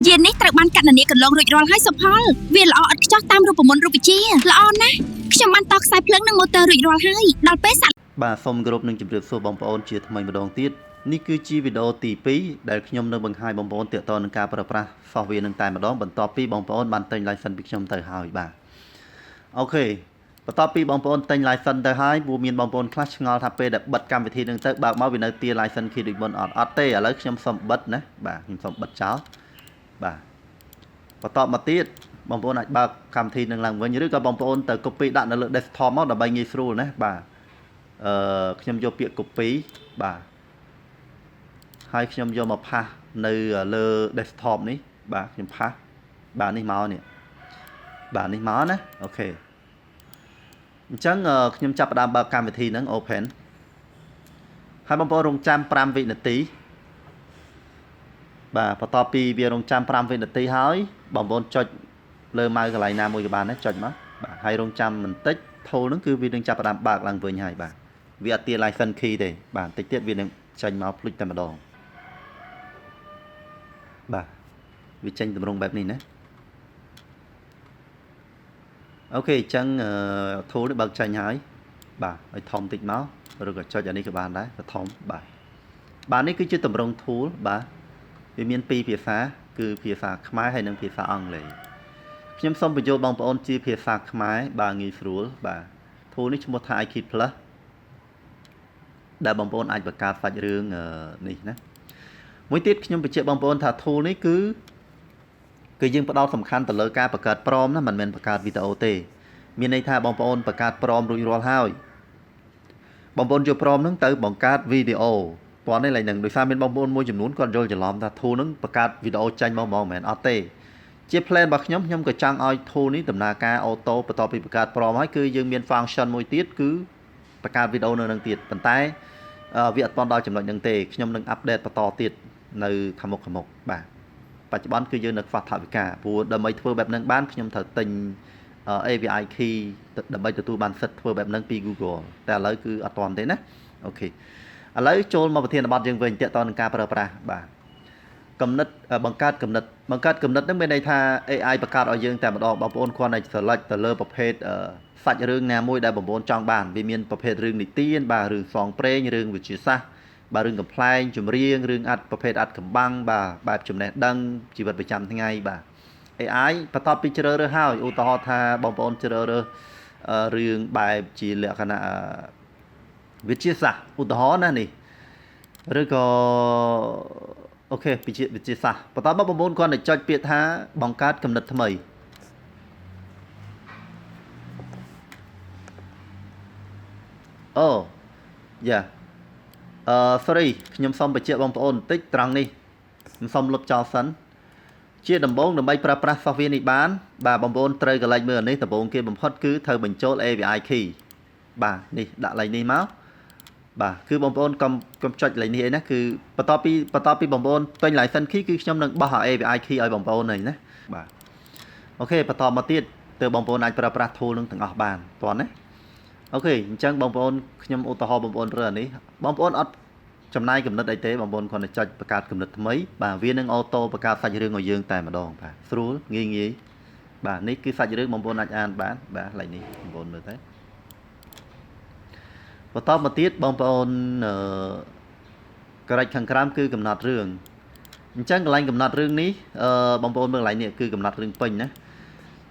យាននេះត្រូវបានកណនាកន្លងរួចរាល់ហើយសុផលវាល្អឥតខ្ចោះតាមរូបមន្តរូបវិទ្យាល្អណាស់ខ្ញុំបានតខ្សែភ្លើងនិងម៉ូទ័ររួចរាល់ហើយដល់ពេលសាក់ បាទសូមគោរពនឹងជម្រាបសួរបងប្អូនជាថ្មីម្ដងទៀតនេះគឺជាវីដេអូទី2ដែលខ្ញុំនឹងបង្ហាញបងប្អូនទាក់ទងនឹងការប្រើប្រាស់ software នឹងតែម្ដងបន្ទាប់ពីបងប្អូនបានទិញ license ពីខ្ញុំទៅហើយបាទ OK បន្ទាប់ពីបងប្អូនទិញ license ទៅហើយព្រោះមានបងប្អូនខ្លះឆ្ងល់ថាពេលដែលបិទកម្មវិធីនឹងទៅបើកមកវានៅទារ license key ដូចមុនអត់អត់ទេឥឡូវខ្ញុំសូមបិទណាបាទខ្ញុំសូមបិទចោលបាទបន្តមកទៀតបងប្អូនអាចបើកកម្មវិធីនឹងឡើងវិញឬក៏បងប្អូនទៅ copy ដាក់នៅលើ desktop មកដើម្បីងាយស្រួលណាបាទអឺខ្ញុំយកពាក្យ copy បាទហើយខ្ញុំយកមក paste នៅលើ desktop នេះបាទខ្ញុំ paste បាទនេះមកនេះបាទនេះមកណា OK អញ្ចឹងខ្ញុំចាប់ផ្ដើមបើកកម្មវិធីហ្នឹង open ហើយបងប្អូនរងចាំ5វិនាទីបាទបន្ទាប់ពីវារងចាំ5វិនាទីហើយបងប្អូនចុចលើ mouse កន្លែងណាមួយក៏បានដែរចុចមកបាទហើយរងចាំបន្តិច tool ហ្នឹងគឺវានឹងចាប់ផ្ដើមបើកឡើងវិញហើយបាទវាអត់ទារ license key ទេបាទបន្តិចទៀតវានឹងចេញមកភ្លុចតែម្ដងបាទវាចេញទម្រង់បែបនេះណា OK អញ្ចឹង tool នេះបើកចេញហើយបាទឲ្យធំតិចមកឬក៏ចុចអានេះក៏បានដែរក៏ធំបាទបាទនេះគឺជាទម្រង់ tool បាទវាមានពីរភាសាគឺភាសាខ្មែរហើយនិងភាសាអង់គ្លេសខ្ញុំសូមបញ្យល់បងប្អូនជាភាសាខ្មែរបាទងាយស្រួលបាទ tool នេះឈ្មោះថា iKit Plus ដែលបងប្អូនអាចបង្កើតសាច់រឿងនេះណាមួយទៀតខ្ញុំបញ្ជាក់បងប្អូនថា tool នេះគឺគឺយើងផ្ដោតសំខាន់ទៅលើការបង្កើត prompt ណាមិនមែនបង្កើតវីដេអូទេមានន័យថាបងប្អូនបង្កើត prompt រួចរាល់ហើយបងប្អូនយក prompt ហ្នឹងទៅបង្កើតវីដេអូតោះនេះឡើយនឹងដោយសារមានបងប្អូនមួយចំនួនគាត់យល់ច្រឡំថា tool ហ្នឹងបង្កើតវីដេអូចាញ់មកហ្មងមិនមែនអត់ទេជា plan របស់ខ្ញុំខ្ញុំក៏ចង់ឲ្យ tool នេះដំណើរការ auto បន្ទាប់ពីបង្កើត prompt ហើយគឺយើងមាន function មួយទៀតគឺបង្កើតវីដេអូនៅនឹងទៀតប៉ុន្តែវាអត់ទាន់ដល់ចំណុចហ្នឹងទេខ្ញុំនឹង update បន្តទៀតនៅខាងមុខខាងមុខបាទបច្ចុប្បន្នគឺយើងនៅខ្វះថវិកាព្រោះដើម្បីធ្វើបែបហ្នឹងបានខ្ញុំត្រូវទិញ API key ដើម្បីទទួលបានសិទ្ធិធ្វើបែបហ្នឹងពី Google តែឥឡូវគឺអត់ទាន់ទេណា OK ឥឡូវចូលមកប្រធានបទយើងវិញទាក់ទងនឹងការប្រើប្រាស់បាទកំណត់បង្កើតកំណត់បង្កើតកំណត់ហ្នឹងមានន័យថា AI បង្កើតឲ្យយើងតែម្ដងបងប្អូនគ្រាន់តែ select ទៅលើប្រភេទសាច់រឿងណាមួយដែលបងប្អូនចង់បានវាមានប្រភេទរឿងនិទានបាទរឿងសងព្រេងរឿងវិទ្យាសាស្ត្របាទរឿងកំប្លែងចម្រៀងរឿងអត្ថប្រភេទអត្ថកំបាំងបាទបែបចំណេះដឹងជីវិតប្រចាំថ្ងៃបាទ AI បន្ទាប់ពីជ្រើសរើសហើយឧទាហរណ៍ថាបងប្អូនជ្រើសរើសរឿងបែបជាលក្ខណៈវិទ្យាសាស្ត្រឧទាហរណ៍ណានេះឬក៏ OK វិទ្យាវិទ្យាសាស្ត្របន្ទាប់មកបងប្អូនគ្រាន់តែចុចពាក្យថាបង្កើតកំណត់ថ្មីអូយ៉ាអឺ sorry ខ្ញុំសូមបញ្ជាក់បងប្អូនបន្តិចត្រង់នេះខ្ញុំសូមលុបចោលសិនជាដំបូងដើម្បីប្រើប្រាស់ software នេះបានបាទបងប្អូនត្រូវកន្លែងមើលនេះដំបូងគេបំផុតគឺត្រូវបញ្ចូល API key បាទនេះដាក់លេខនេះមកបាទគឺបងប្អូនកុំកុំចុចលេខនេះអីណាគឺបន្ទាប់ពីបន្ទាប់ពីបងប្អូនទិញ license key គឺខ្ញុំនឹងបោះ API key ឲ្យបងប្អូនហើយណាបាទ OK បន្តមកទៀតទើបបងប្អូនអាចប្រើប្រាស់ tool នឹងទាំងអស់បានតោះណា OK អញ្ចឹងបងប្អូនខ្ញុំឧទាហរណ៍បងប្អូនរើអានេះបងប្អូនអត់ចំណាយកំណត់អីទេបងប្អូនគ្រាន់តែចុចបង្កើតកំណត់ថ្មីបាទវានឹង auto បង្កើតសាច់រឿងឲ្យយើងតែម្ដងបាទស្រួលងាយងាយបាទនេះគឺសាច់រឿងបងប្អូនអាចអានបានបាទកន្លែងនេះបងប្អូនមើលទៅបន្តមកទៀតបងប្អូនអឺក្រិចខាងក្រោមគឺកំណត់រឿងអញ្ចឹងកន្លែងកំណត់រឿងនេះអឺបងប្អូនមើលកន្លែងនេះគឺកំណត់រឿងពេញណា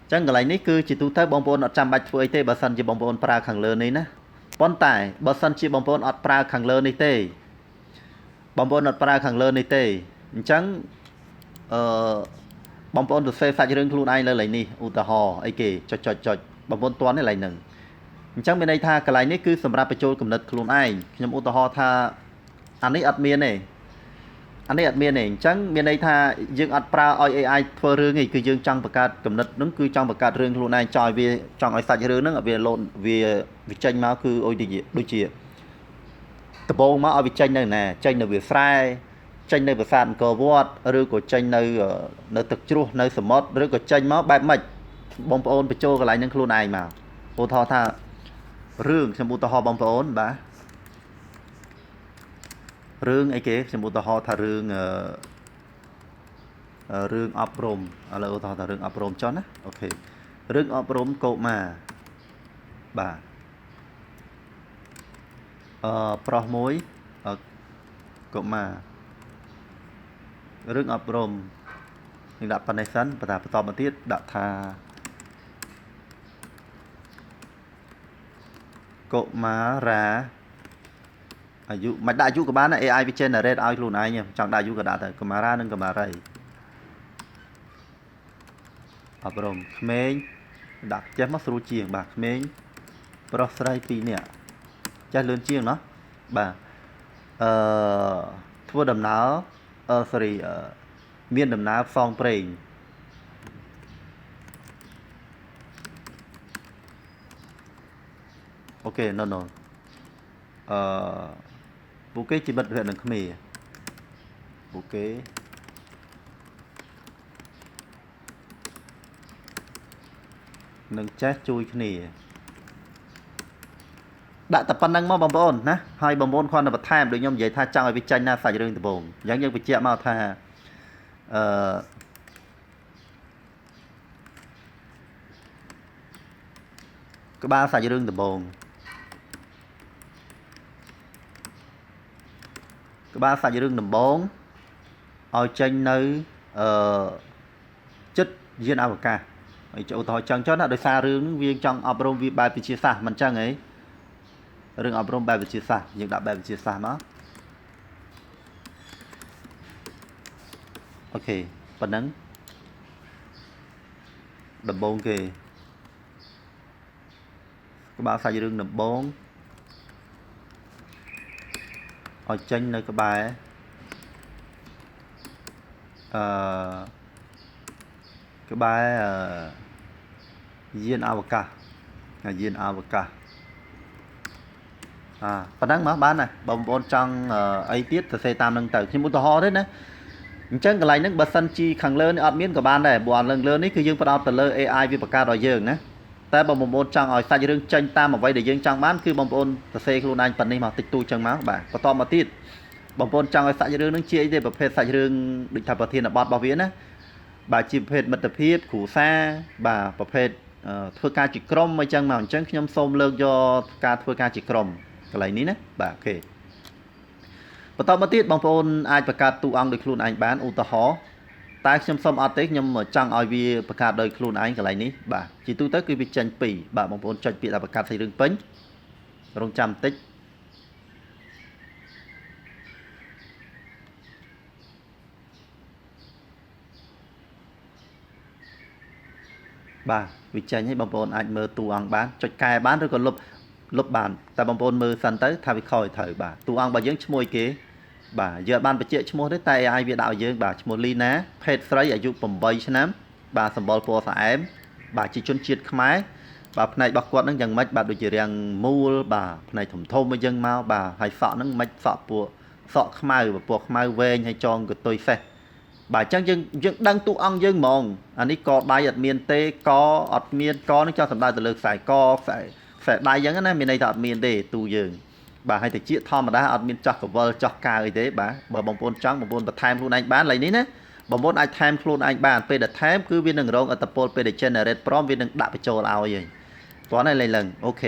អញ្ចឹងកន្លែងនេះគឺជាទូទៅបងប្អូនអត់ចាំបាច់ធ្វើអីទេបើសិនជាបងប្អូនប្រើខាងលើនេះណាប៉ុន្តែបើសិនជាបងប្អូនអត់ប្រើខាងលើនេះទេបងប្អូនអត់ប្រើខាងលើនេះទេអញ្ចឹងអឺបងប្អូនសរសេរសាច់រឿងខ្លួនឯងលើកន្លែងនេះឧទាហរណ៍អីគេចុចចុចចុចបងប្អូនទាន់ទេកន្លែងហ្នឹងអញ្ចឹងមានន័យថាកន្លែងនេះគឺសម្រាប់បញ្ចូលកំណត់ខ្លួនឯងខ្ញុំឧទាហរណ៍ថាអានេះអត់មានទេអានេះអត់មានទេអញ្ចឹងមានន័យថាយើងអត់ប្រើឲ្យ AI ធ្វើរឿងទេគឺយើងចង់បង្កើតកំណត់ហ្នឹងគឺចង់បង្កើតរឿងខ្លួនឯងចង់ឲ្យវាចង់ឲ្យសាច់រឿងហ្នឹងឲ្យវាលោតវាវាចេញមកគឺអុយដូចជាដំបូងមកឲ្យវាចេញនៅណាចេញនៅវាស្រែចេញនៅប្រាសាទអង្គរវត្តឬក៏ចេញនៅនៅទឹកជ្រោះនៅសមុទ្រឬក៏ចេញមកបែបម៉េចបងប្អូនបញ្ចូលកន្លែងហ្នឹងខ្លួនឯងមកឧទាហរណ៍ថារឿងខ្ញុំឧទាហរណ៍បងប្អូនបាទរឿងអីគេខ្ញុំឧទាហរណ៍ថារឿងអឺ រឿងអប់រំឥឡូវឧទាហរណ៍ថារឿងអប់រំចុះណា OK រឿងអប់រំកុមារបាទប្រុសមួយកុមាររឿងអប់រំនឹងដាក់ប៉ុណ្ណេះសិនបន្តបន្តមកទៀតដាក់ថាកុមារាអាយុមិនដាក់អាយុក៏បានដែរ AI វា generate ឲ្យខ្លួនឯងចង់ដាក់អាយុក៏ដាក់ទៅកុមារានិងកុមារីអប់រំក្មេងដាក់ចេះមកស្រួលជាងបាទក្មេងប្រុសស្រី2នាក់ចេះលឿនជាងណោះបាទអឺធ្វើដំណើរអឺ sorry មានដំណើរផ្សងព្រេង OK no no អឺពួកគេជាមិត្តភក្តិនឹងគ្នាពួកគេនឹងចេះជួយគ្នាដាក់តែប៉ុណ្្នឹងមកបងប្អូនណាហើយបងប្អូនគ្រាន់តែបន្ថែមដូចខ្ញុំនិយាយថាចង់ឲ្យវាចាញ់ណាសាច់រឿងដំបូងអញ្ចឹងយើងបញ្ជាក់មកថាអឺក្បាលសាច់រឿងដំបូងក្បាលសាច់រឿងដំបូងឲ្យចេញនៅអឺចិត្តយានអវកាសហើយចូលទៅចឹងចុះណាដោយសាររឿងហ្នឹងវាចង់អប់រំវាបែបវិទ្យាសាស្ត្រមិនចឹងហីរឿងអប់រំបែបវិទ្យាសាស្ត្រយើងដាក់បែបវិទ្យាសាស្ត្រមក OK ប៉ុណ្ណឹងដំបូងគេក្បាលសាច់រឿងដំបូងឲ្យចេញនៅក្បែរអឺក្បែរយានអវកាសយានអវកាសអាប៉ុណ្ណឹងមកបានហើយបងប្អូនចង់អីទៀតសរសេរតាមនឹងទៅខ្ញុំឧទាហរណ៍ទេណាអញ្ចឹងកន្លែងហ្នឹងបើសិនជាខាងលើនេះអត់មានក៏បានដែរព្រោះអាលើនេះគឺយើងផ្ដោតទៅលើ AI វាបង្កើតឲ្យយើងណាតែបើបងប្អូនចង់ឲ្យសាច់រឿងចេញតាមអ្វីដែលយើងចង់បានគឺបងប្អូនសរសេរខ្លួនឯងប៉ុណ្នេះមកតិចតួចចឹងមកបាទបន្តមកទៀតបងប្អូនចង់ឲ្យសាច់រឿងនឹងជាអីទេប្រភេទសាច់រឿងដូចថាប្រធានបទរបស់វាណាបាទជាប្រភេទមិត្តភាពគ្រួសារបាទប្រភេទធ្វើការជាក្រុមអីចឹងមកអញ្ចឹងខ្ញុំសូមលើកយកការធ្វើការជាក្រុមកន្លែងនេះណាបាទ OK បន្តមកទៀតបងប្អូនអាចបង្កើតតួអង្គដោយខ្លួនឯងបានឧទាហរណ៍តែខ្ញុំសូមអត់ទេខ្ញុំចង់ឲ្យវាបង្កើតដោយខ្លួនឯងកន្លែងនេះបាទជាទូទៅគឺវាចេញ2បាទបងប្អូនចុចពាក្យថាបង្កើតសាច់រឿងពេញរងចាំបន្តិចបាទវាចេញឲ្យបងប្អូនអាចមើលតួអង្គបានចុចកែបានឬក៏លុបលុបបានតែបងប្អូនមើលសិនទៅថាវាខុសឲ្យត្រូវបាទតួអង្គរបស់យើងឈ្មោះគេបាទយើងអត់បានបញ្ជាក់ឈ្មោះទេតែ AI វាដាក់ឲ្យយើងបាទឈ្មោះលីណាភេទស្រីអាយុ8ឆ្នាំបាទសម្បុរពណ៌ស្អែមបាទជាជនជាតិខ្មែរបាទផ្នែករបស់គាត់នឹងយ៉ាងម៉េចបាទដូចជារាងមូលបាទផ្នែកធំធំអីចឹងមកបាទហើយសក់នឹងមិនសក់ពួកសក់ខ្មៅពណ៌ខ្មៅវែងហើយចងកតុយសេះបាទអញ្ចឹងយើងយើងដឹងតួអង្គយើងហ្មងអានេះកដៃអត់មានទេកអត់មានកនឹងចង់សំដៅទៅលើខ្សែកខ្សែខ្សែដៃអញ្ចឹងណាមានន័យថាអត់មានទេទូយើងបាទហើយតិចធម្មតាអត់មានចោះកវលចោះកាវអីទេបាទបើបងប្អូនចង់បងប្អូនបន្ថែមខ្លួនឯងបានឡើយនេះណាបងប្អូនអាចថែមខ្លួនឯងបានពេលដែលថែមគឺវានឹងរងឥទ្ធិពលពេលដែល generate prompt វានឹងដាក់បញ្ចូលឲ្យហើយតោះនេះលេងឡើង OK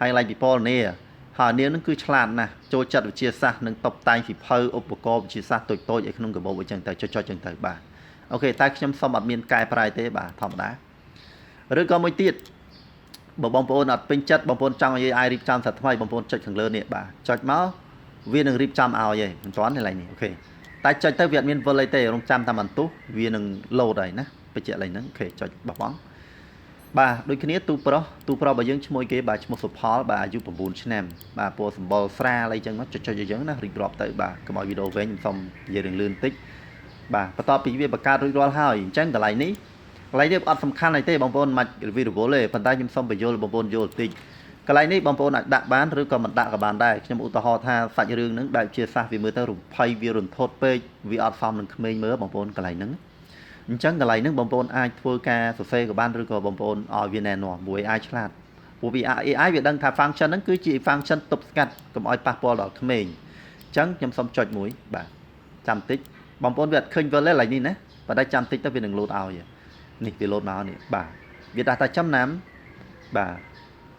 ហើយឡើងពីពលនេះហើយនាងនឹងគឺឆ្លាតណាស់ចូលចិត្តវិទ្យាសាស្ត្រនិងតុបតែងសៀវភៅឧបករណ៍វិទ្យាសាស្ត្រតូចតូចឲ្យក្នុងកាបូបអញ្ចឹងទៅចុចចុចអញ្ចឹងទៅបាទ OK តែខ្ញុំសុំអត់មានកែប្រែទេបាទធម្មតាឬក៏មួយទៀតបើបងប្អូនអត់ពេញចិត្តបងប្អូនចង់ឲ្យ AI រៀបចំសាថ្មីបងប្អូនចុចខាងលើនេះបាទចុចមកវានឹងរៀបចំឲ្យឯងមិនទាន់ទេឡើយនេះ OK តែចុចទៅវាអត់មានវិលអីទេរងចាំតាមបន្ទុះវានឹងលោតហើយណាបញ្ជាក់ឡើយហ្នឹង OK ចុចបោះបង់បាទដូចគ្នាទូប្រុសទូប្រុសរបស់យើងឈ្មោះគេបាទឈ្មោះសុផលបាទអាយុ9ឆ្នាំបាទពណ៌សម្បុរស្រាលអីចឹងមកចុចចុចអញ្ចឹងណារៀបរាប់ទៅបាទកុំឲ្យវីដេអូវែងខ្ញុំសុំនិយាយរឿងលឿនតិចបាទបន្ទាប់ពីវាបង្កើតរួចរាល់ហើយអញ្ចឹងកន្លែងនេះកន្លែងនេះអត់សំខាន់អីទេបងប្អូនមិនវីរវល់ទេប៉ុន្តែខ្ញុំសូមបញ្យល់បងប្អូនយល់តិចកន្លែងនេះបងប្អូនអាចដាក់បានឬក៏មិនដាក់ក៏បានដែរខ្ញុំឧទាហរណ៍ថាសាច់រឿងហ្នឹងបែបជាសាសវាមើលទៅរំភ័យវារន្ធត់ពេកវាអត់សមនឹងក្មេងមើលបងប្អូនកន្លែងហ្នឹងអញ្ចឹងកន្លែងហ្នឹងបងប្អូនអាចធ្វើការសរសេរក៏បានឬក៏បងប្អូនឲ្យវាណែនាំមួយអាចឆ្លាតព្រោះវា AI វាដឹងថា function ហ្នឹងគឺជា function ទប់ស្កាត់កុំឲ្យប៉ះពាល់ដល់ក្មេងអញ្ចឹងខ្ញុំសូមចុចមួយបាទចាំតិចបងប្អូនវាអត់ឃើញវិលទេកន្លែងនេះណា ប៉ុន្តែចាំតិចទៅវានឹងលោតឲ្យនេះវាលោតមកនេះបាទវាដាក់ថាចំណាំបាទ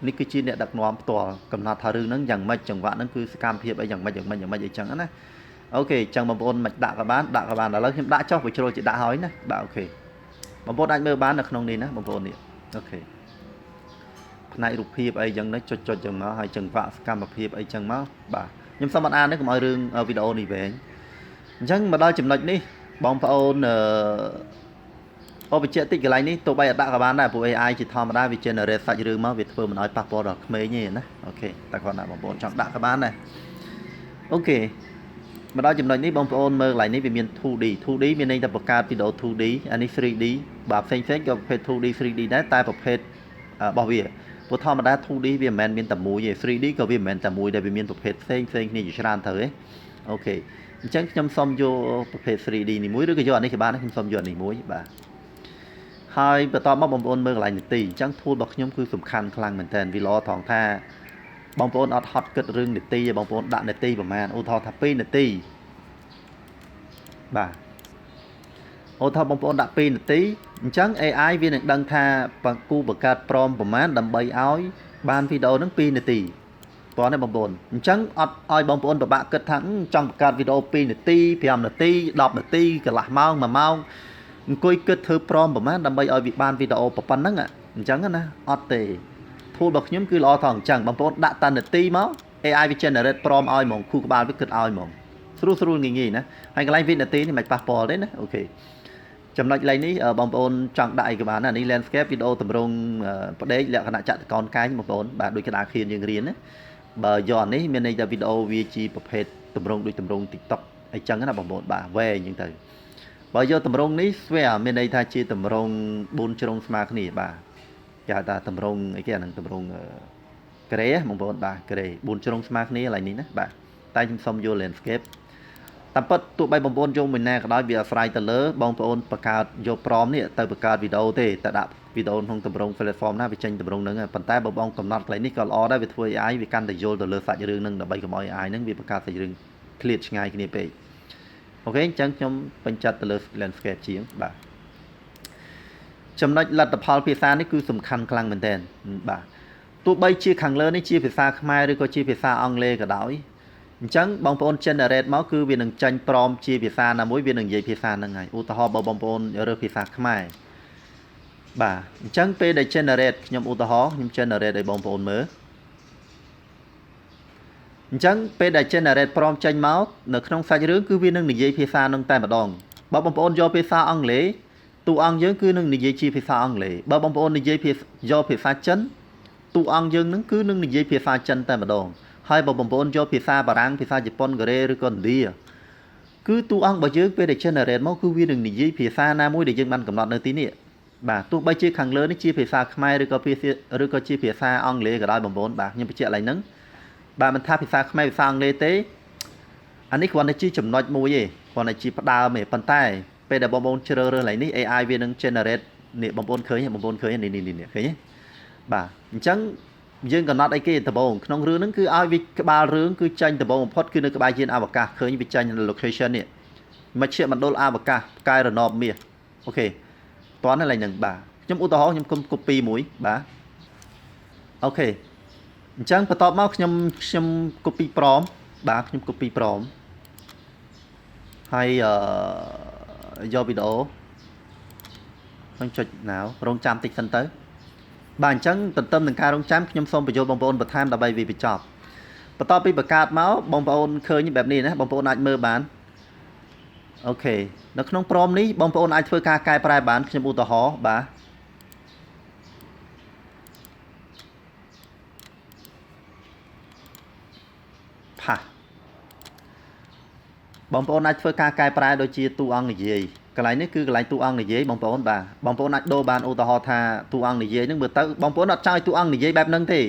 នេះគឺជាអ្នកដឹកនាំផ្ទាល់កំណត់ថារឿងហ្នឹងយ៉ាងម៉េចចង្វាក់ហ្នឹងគឺសកម្មភាពអីយ៉ាងម៉េចយ៉ាងម៉េចយ៉ាងម៉េចអីចឹងណាOK ចឹងបងប្អូនមិនដាក់ក៏បានដាក់ក៏បានឥឡូវខ្ញុំដាក់ចុះវាជ្រុលជាដាក់ហើយណាបាទ OK បងប្អូនអាចមើលបាននៅក្នុងនេះណាបងប្អូននេះ OK ផ្នែករូបភាពអីចឹងទៅចុចចុចចឹងមកហើយចង្វាក់សកម្មភាពអីចឹងមកបាទខ្ញុំសូមអត់អានទេកុំឲ្យរឿងវីដេអូនេះវែងអញ្ចឹងមកដល់ចំណុចនេះបងប្អូនអឺអូបញ្ជាក់តិចកន្លែងនេះទោះបីអត់ដាក់ក៏បានដែរព្រោះ AI ជាធម្មតាវា generate សាច់រឿងមកវាធ្វើមិនឲ្យប៉ះពាល់ដល់ក្មេងទេណា OK តែគាត់ណាបងប្អូនចង់ដាក់ក៏បានដែរ OK មកដល់ចំណុចនេះបងប្អូនមើលកន្លែងនេះវាមាន 2D 2D មានន័យថាបង្កើតវីដេអូ 2D អានេះ 3D បាទផ្សេងផ្សេងក៏ប្រភេទ 2D 3D ដែរតែប្រភេទរបស់វាព្រោះធម្មតា 2D វាមិនមែនមានតែមួយទេ 3D ក៏វាមិនមែនតែមួយដែរវាមានប្រភេទផ្សេងផ្សេងគ្នាជាច្រើនទៅទេ OK អញ្ចឹងខ្ញុំសូមយកប្រភេទ 3D នេះមួយឬក៏យកអានេះក៏បានដែរខ្ញុំសូមយកអានេះមួយបាទហើយបន្តមកបងប្អូនមើលកន្លែងនាទីអញ្ចឹង tool របស់ខ្ញុំគឺសំខាន់ខ្លាំងមែនតើវាល្អត្រង់ថាបងប្អូនអត់ហត់គិតរឿងនាទីទេបងប្អូនដាក់នាទីប្រហែលឧទាហរណ៍ថា2នាទីបាទឧទាហរណ៍បងប្អូនដាក់2នាទីអញ្ចឹង AI វានឹងដឹងថាគូបង្កើត prompt ប្រហែលដើម្បីឲ្យបានវីដេអូហ្នឹង2នាទីបងណាបងប្អូនអញ្ចឹងអត់ឲ្យបងប្អូនពិបាកគិតថាចង់បង្កើតវីដេអូ2នាទី5នាទី10នាទីកន្លះម៉ោង1ម៉ោងអង្គុយគិតធ្វើ prompt ប្រហែលដើម្បីឲ្យវាបានវីដេអូប៉ុណ្ណឹងអញ្ចឹងណាអត់ទេ tool របស់ខ្ញុំគឺល្អថងអញ្ចឹងបងប្អូនដាក់តានាទីមក AI វា generate prompt ឲ្យហ្មងខួរក្បាលវាគិតឲ្យហ្មងស្រួលស្រួលងាយងាយណាហើយកន្លែងវិនាទីនេះមិនប៉ះពាល់ទេណា OK ចំណុចលេខនេះបងប្អូនចង់ដាក់អីក៏បានដែរនេះ landscape វីដេអូតម្រង់ផ្ដេកលក្ខណៈចតុកោណកែងបងប្អូនបាទដូចក្តារខៀនយើងរៀនណាបើយកអានេះមានន័យថាវីដេអូវាជាប្រភេទតម្រង់ដូចតម្រង់ TikTok អីចឹងណាបងប្អូនបាទវែងអញ្ចឹងទៅបើយកតម្រង់នេះ square មានន័យថាជាតម្រង់4ជ្រុងស្មើគ្នាបាទគេហៅថាតម្រង់អីគេអាហ្នឹងតម្រង់ក្រេបងប្អូនបាទក្រេ4ជ្រុងស្មើគ្នាកន្លែងនេះណាបាទតែខ្ញុំសុំយក landscape តាមពិតទោះបីបងប្អូនយកមួយណាក៏ដោយវាអាស្រ័យទៅលើបងប្អូនបង្កើតយក prompt នេះទៅបង្កើតវីដេអូទេតែដាក់វីដេអូក្នុងទម្រង់ platform ណាវាចេញទម្រង់ហ្នឹងប៉ុន្តែបើបងកំណត់កន្លែងនេះក៏ល្អដែរវាធ្វើ AI វាកាន់តែយល់ទៅលើសាច់រឿងហ្នឹងដើម្បីកុំឲ្យ AI ហ្នឹងវាបង្កើតសាច់រឿងឃ្លាតឆ្ងាយគ្នាពេក OK អញ្ចឹងខ្ញុំពេញចិត្តទៅលើ landscape ជាងបាទចំណុចលទ្ធផលភាសានេះគឺសំខាន់ខ្លាំងមែនទែនបាទទោះបីជាខាងលើនេះជាភាសាខ្មែរឬក៏ជាភាសាអង់គ្លេសក៏ដោយអញ្ចឹងបងប្អូន generate មកគឺវានឹងចេញ prompt ជាភាសាណាមួយវានឹងនិយាយភាសាហ្នឹងហើយឧទាហរណ៍បើបងប្អូនរើសភាសាខ្មែរបាទអញ្ចឹងពេលដែល generate ខ្ញុំឧទាហរណ៍ខ្ញុំ generate ឲ្យបងប្អូនមើលអញ្ចឹងពេលដែល generate prompt ចេញមកនៅក្នុងសាច់រឿងគឺវានឹងនិយាយភាសានឹងតែម្ដងបើបងប្អូនយកភាសាអង់គ្លេសតួអង្គយើងគឺនឹងនិយាយជាភាសាអង់គ្លេសបើបងប្អូននិយាយភាយកភាសាចិនតួអង្គយើងនឹងគឺនឹងនិយាយភាសាចិនតែម្ដងហើយបើបងប្អូនយកភាសាបារាំងភាសាជប៉ុនកូរ៉េឬក៏ឥណ្ឌាគឺតួអង្គរបស់យើងពេលដែល generate មកគឺវានឹងនិយាយភាសាណាមួយដែលយើងបានកំណត់នៅទីនេះបាទទោះបីជាខាងលើនេះជាភាសាខ្មែរឬក៏ភាសាឬក៏ជាភាសាអង់គ្លេសក៏ដោយបងប្អូនបាទខ្ញុំបញ្ជាក់ឡើងហ្នឹងបាទមិនថាភាសាខ្មែរភាសាអង់គ្លេសទេអានេះគ្រាន់តែជាចំណុចមួយទេគ្រាន់តែជាផ្ដើមទេប៉ុន្តែពេលដែលបងប្អូនជ្រើសរើសឡើងនេះ AI វានឹង generate នេះបងប្អូនឃើញបងប្អូនឃើញនេះនេះនេះឃើញទេបាទអញ្ចឹងយើងកំណត់អីគេដំបូងក្នុងរឿងហ្នឹងគឺឲ្យវាក្បាលរឿងគឺចេញដំបូងបំផុតគឺនៅក្បែរយានអវកាសឃើញវាចេញនៅ location នេះមជ្ឈមណ្ឌលអវកាសផ្កាយរណបមាស OK តោះនេះឡើងហ្នឹងបាទខ្ញុំឧទាហរណ៍ខ្ញុំគុំ copy មួយបាទ OK អញ្ចឹងបន្ទាប់មកខ្ញុំខ្ញុំ copy prompt បាទខ្ញុំ copy prompt ហើយអឺយកវីដេអូខ្ញុំចុច now រងចាំតិចសិនទៅបាទអញ្ចឹងទន្ទឹមនឹងការរងចាំខ្ញុំសូមបញ្យល់បងប្អូនបន្ថែមដើម្បីវាបញ្ចប់បន្ទាប់ពីបង្កើតមកបងប្អូនឃើញបែបនេះណាបងប្អូនអាចមើលបាន OK នៅក្នុង prompt នេះបងប្អូនអាចធ្វើការកែប្រែបានខ្ញុំឧទាហរណ៍បាទផាសបងប្អូនអាចធ្វើការកែប្រែដូចជាតួអង្គនិយាយកន្លែងនេះគឺកន្លែងតួអង្គនិយាយបងប្អូនបាទបងប្អូនអាចដូរបានឧទាហរណ៍ថាតួអង្គនិយាយហ្នឹងមើលទៅបងប្អូនអត់ចង់ឲ្យតួអង្គនិយាយបែបហ្នឹងទេ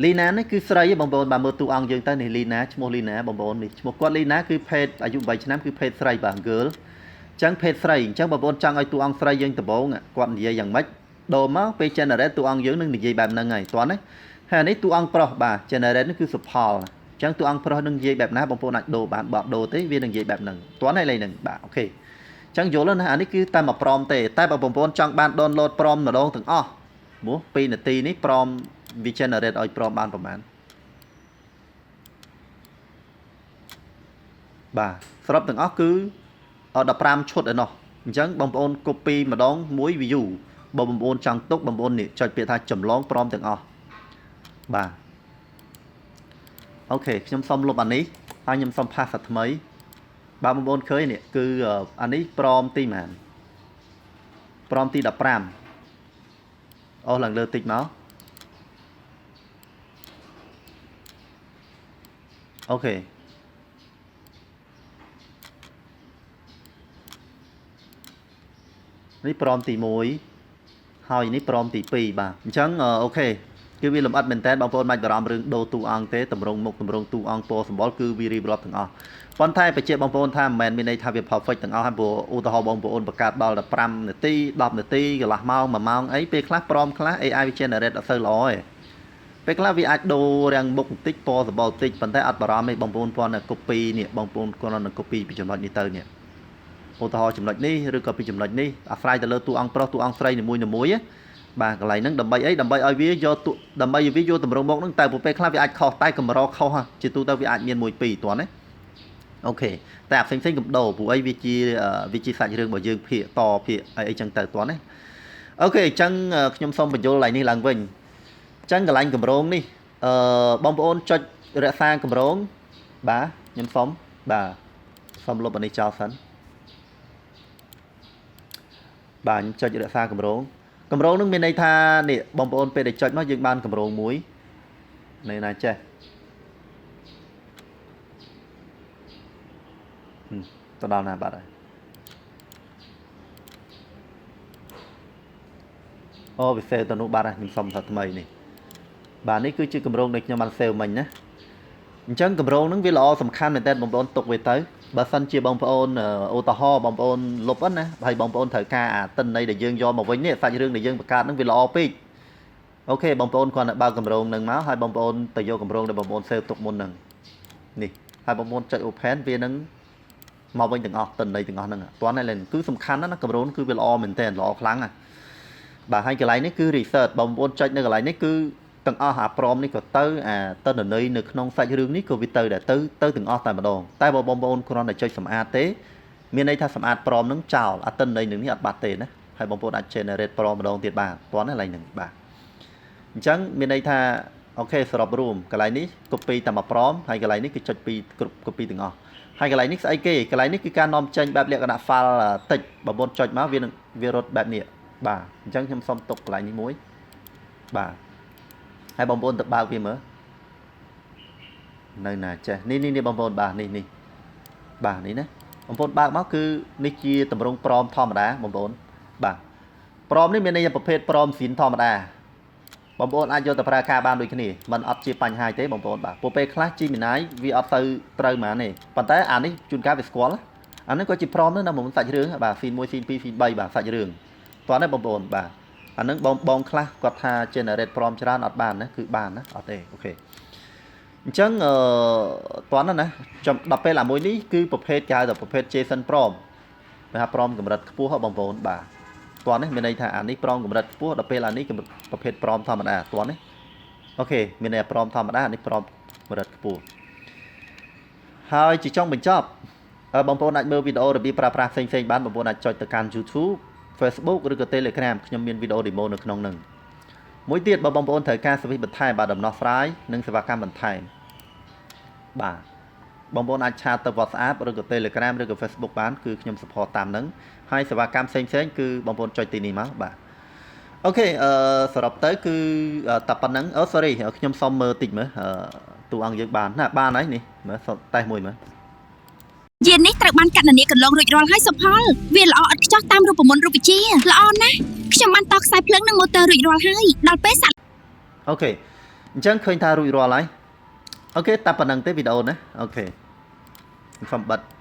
លីណានេះគឺស្រីបងប្អូនបាទមើលតួអង្គយើងទៅនេះលីណាឈ្មោះលីណាបងប្អូននេះឈ្មោះគាត់លីណាគឺភេទអាយុ8ឆ្នាំគឺភេទស្រីបាទ girl អញ្ចឹងភេទស្រីអញ្ចឹងបងប្អូនចង់ឲ្យតួអង្គស្រីយើងដំបូងគាត់និយាយយ៉ាងម៉េចដូរមកពេល generate តួអង្គយើងនឹងនិយាយបែបហ្នឹងហើយតោះណាហើយនេះតួអង្គប្រុសបាទ generate នេះគឺសុផលអញ្ចឹងតួអង្គប្រុសនឹងនិយាយបែបណាបងប្អូនអាចដូរបានបើអត់ដូរទេវានឹងនិយាយបែបហ្នឹងតោះណាលេងហ្នឹងបាទ OK អ ចឹងយល់ណាអានេះគឺតែមួយ prompt ទេតែបើបងប្អូនចង់បាន download prompt ម្ដងទាំងអស់ព្រោះ2នាទីនេះ prompt វា generate ឲ្យ prompt បានប្រហែលបាទសរុបទាំងអស់គឺ15ឈុតឯណោះអញ្ចឹងបងប្អូន copy ម្ដងមួយ view បើបងប្អូនចង់ទុកបងប្អូននេះចុចពាក្យថាចម្លង prompt ទាំងអស់បាទ OK ខ្ញុំសុំលុបអានេះហើយខ្ញុំសុំ paste ថ្មីបាទបងប្អូនឃើញនេះគឺអានេះ prompt ទីប៉ុន្មាន prompt ទី15អូសឡើងលើតិចមក OK នេះ prompt ទី1ហើយនេះ prompt ទី2បាទអញ្ចឹង OK គឺវាលម្អិតមែនតើបងប្អូនមិនបារម្ភរឿងដូរតួអង្គទេតម្រងមុខតម្រងតួអង្គពណ៌សម្បុរគឺវារៀបរាប់ទាំងអស់ប៉ុន្តែបញ្ជាក់បងប្អូនថាមិនមែនមានន័យថាវា perfect ទាំងអស់ហើយព្រោះឧទាហរណ៍បងប្អូនបង្កើតដល់15នាទី10នាទីកន្លះម៉ោង1ម៉ោងអីពេលខ្លះ prompt ខ្លះ AI វា generate អត់សូវល្អទេពេលខ្លះវាអាចដូររាងមុខបន្តិចពណ៌សម្បុរបន្តិចប៉ុន្តែអត់បារម្ភទេបងប្អូនគ្រាន់តែ copy នេះបងប្អូនគ្រាន់តែ copy ពីចំណុចនេះទៅនេះឧទាហរណ៍ចំណុចនេះឬក៏ពីចំណុចនេះអាស្រ័យទៅលើតួអង្គប្រុសតួអង្គស្រីនីមួយៗណាបាទកន្លែងហ្នឹងដើម្បីអីដើម្បីឲ្យវាយកតួដើម្បីឲ្យវាយកតម្រងមុខហ្នឹងតែពេលខ្លះវាអាចខុសតែកម្រខុសជាទូទៅវាអាចមាន1 2តោះណា OK តែអាផ្សេងផ្សេងកំដូរព្រោះអីវាជាសាច់រឿងរបស់យើងភាកតភាកអីអីចឹងទៅតោះណា OK អញ្ចឹងខ្ញុំសូមបញ្យល់កន្លែងនេះឡើងវិញអញ្ចឹងកន្លែងកម្រងនេះអឺបងប្អូនចុចរក្សាកម្រងបាទខ្ញុំសូមបាទសូមលុបអានេះចោលសិនបាទខ្ញុំចុចរក្សាកម្រងកម្រងនឹងមានន័យថានេះបងប្អូនពេលដែលចុចមកយើងបានកម្រងមួយនៅណាចេះទៅដល់ណាបាត់ហើយអូវា save ទៅនោះបាត់ហើយខ្ញុំសុំថាថ្មីនេះបាទនេះគឺជាកម្រងដែលខ្ញុំបាន save មិញណាអញ្ចឹងកម្រងហ្នឹងវាល្អសំខាន់មែនតើបងប្អូនទុកវាទៅបើសិនជាបងប្អូនឧទាហរណ៍បងប្អូនលុបណាហើយបងប្អូនត្រូវការអាតិន័យដែលយើងយកមកវិញនេះសាច់រឿងដែលយើងបង្កើតហ្នឹងវាល្អពេក OK បងប្អូនគ្រាន់តែបើកកម្រងហ្នឹងមកហើយបងប្អូនទៅយកកម្រងដែលបងប្អូន save ទុកមុនហ្នឹងនេះហើយបងប្អូនចុច open វានឹងមកវិញទាំងអស់តិន័យទាំងអស់ហ្នឹងតោះនេះគឺសំខាន់ណាស់ណាកម្រងគឺវាល្អមែនតើល្អខ្លាំងណាស់បាទហើយកន្លែងនេះគឺ research បងប្អូនចុចនៅកន្លែងនេះគឺទាំងអស់អា prompt នេះក៏ទៅអាតនន័យនៅក្នុងសាច់រឿងនេះក៏វាទៅដែរទៅទៅទាំងអស់តែម្ដងតែបើបងប្អូនគ្រាន់តែចុចសម្អាតទេមានន័យថាសម្អាត prompt នឹងចោលអាតន័យនឹងនេះអត់បាត់ទេណាហើយបងប្អូនអាច generate prompt ម្ដងទៀតបានតោះណាកន្លែងហ្នឹងបាទអញ្ចឹងមានន័យថា OK សរុបរួមកន្លែងនេះ copy តែមួយ prompt ហើយកន្លែងនេះគឺចុចពីគ្រប់ copy ទាំងអស់ហើយកន្លែងនេះស្អីគេកន្លែងនេះគឺការនាំចេញបែបលក្ខណៈ file តិចបងប្អូនចុចមកវានឹងវារត់បែបនេះបាទអញ្ចឹងខ្ញុំសុំទុកកន្លែងនេះមួយបាទហើយបងប្អូនទៅបើកវាមើលនៅណាចេះនេះនេះនេះបងប្អូនបាទនេះនេះបាទនេះណាបងប្អូនបើកមកគឺនេះជាតម្រង prompt ធម្មតាបងប្អូនបាទ prompt នេះមានន័យថាប្រភេទ prompt ស៊ីនធម្មតាបងប្អូនអាចយកទៅប្រើការបានដូចគ្នាมันអត់ជាបញ្ហាទេបងប្អូនបាទពួកពេលខ្លះ Gemini វាអត់ទៅត្រូវហ្មងទេប៉ុន្តែអានេះជួនកាលវាស្គាល់អានេះក៏ជា prompt ដែរណាបងសាច់រឿងបាទ scene 1 scene 2 scene 3បាទសាច់រឿងតោះនេះបងប្អូនបាទអានឹងបងបងខ្លះគាត់ថា generate prompt ច្រើនអត់បានណាគឺបានណាអត់ទេ OK អញ្ចឹងអឺតោះណាចំដល់ពេលអាមួយនេះគឺប្រភេទគេហៅថាប្រភេទ JSON prompt គេថា prompt កម្រិតខ្ពស់ហ៎បងប្អូនបាទតោះនេះមានន័យថាអានេះ prompt កម្រិតខ្ពស់ដល់ពេលអានេះប្រភេទ prompt ធម្មតាតោះនេះ OK មានន័យថា prompt ធម្មតាអានេះ prompt កម្រិតខ្ពស់ហើយជាចុងបញ្ចប់បងប្អូនអាចមើលវីដេអូរបៀបប្រើប្រាស់ផ្សេងៗបានបងប្អូនអាចចុចទៅកាន់ YouTube Facebook ឬក៏ Telegram ខ្ញុំមានវីដេអូ demo នៅក្នុងនឹងមួយទៀតបើបងប្អូនត្រូវការ service បន្ថែមបាទដំណោះស្រាយនិងសេវាកម្មបន្ថែមបាទបងប្អូនអាច chat ទៅ WhatsApp ឬក៏ Telegram ឬក៏ Facebook បានគឺខ្ញុំ support តាមនឹងហើយសេវាកម្មផ្សេងៗគឺបងប្អូនចុចទីនេះមកបាទ OK អឺសរុបទៅគឺតែប៉ុណ្្នឹងអូ sorry ខ្ញុំសុំមើលតិចមើលតួអង្គយើងបានណាបានហើយនេះមើលសុំតេស្តមួយមើល យាននេះត្រូវបានកណនាកន្លងរួចរាល់ហើយសុផលវាល្អឥតខ្ចោះតាមរូបមន្តរូបវិទ្យាល្អណាស់ខ្ញុំបានតខ្សែភ្លើងនិងម៉ូទ័ររួចរាល់ហើយដល់ពេលសាក់ OK អញ្ចឹងឃើញថារួចរាល់ហើយ OK តែប៉ុណ្្នឹងទេវីដេអូណា OK ខ្ញុំសុំបិទ